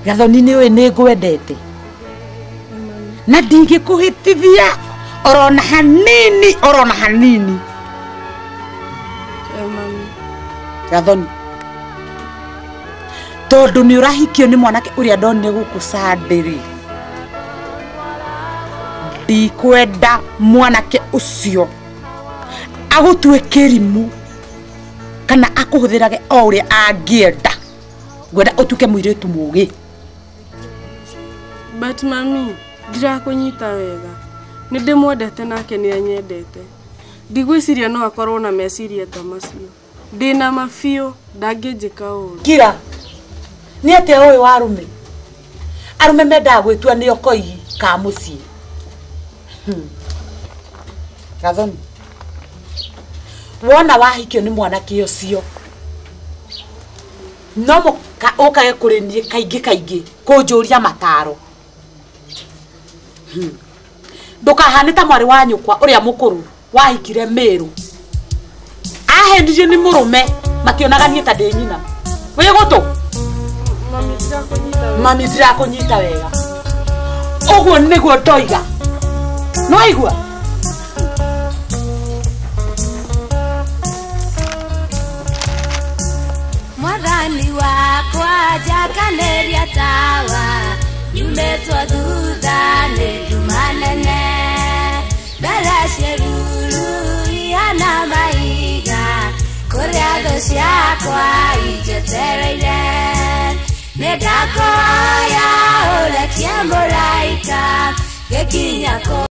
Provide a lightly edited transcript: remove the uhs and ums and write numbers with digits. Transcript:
Gathoni nĩ ũĩ nĩ ngwendete na ndingĩkũhĩtithia orona hanini orona hanini. Mami. Gathoni tondu nĩ ũrahikio nĩ mwanake ũrĩa ndonire gũkũ Sunday-rĩ, ndikwenda mwanake ũcio agũtue kĩrimũ kana akũhũthĩrage o ũrĩa angĩenda. Ngwenda ũtuĩke mũirĩtu mũũgĩ. But mami, ndirakũnyita wega. Nĩ ndĩmwendete nake nĩ anyendete. Ndigwĩciria no akorwo na meciria ta macio. Ndĩna ma biũ ndangĩnjĩka ũru. Kira nĩ atĩa ũĩ wa arũme? Arũme mendaga gwĩtua nĩo koigi ka mũciĩ. Gathoni wona wahikio nĩ mwanake ũcio no mũka ũkage kũrĩ niĩ kaingĩ kaingĩ kũnjũria mataro. Ndũkahane ta mwarĩ wa nyũkwa ũrĩa mũkũrũ wahikire Mĩrũ. Ahenirio nĩ mũrũme makĩonaga niĩ ta ndĩ nyina. Wĩ gũtũ? Mami ndirakũnyita wega. Mami ndirakũnyita wega. Ũguo nĩguo ndoiga. Nĩwaigua? Mwathani wakwa njakanĩria tawa nyumĩtwo thutha nĩ nduma nene mbere ciĩruru ihana mahiga kũrĩa thũ ciakwa injetereire nĩ ndakũhoya ũrekie mũraika gĩkinya kũ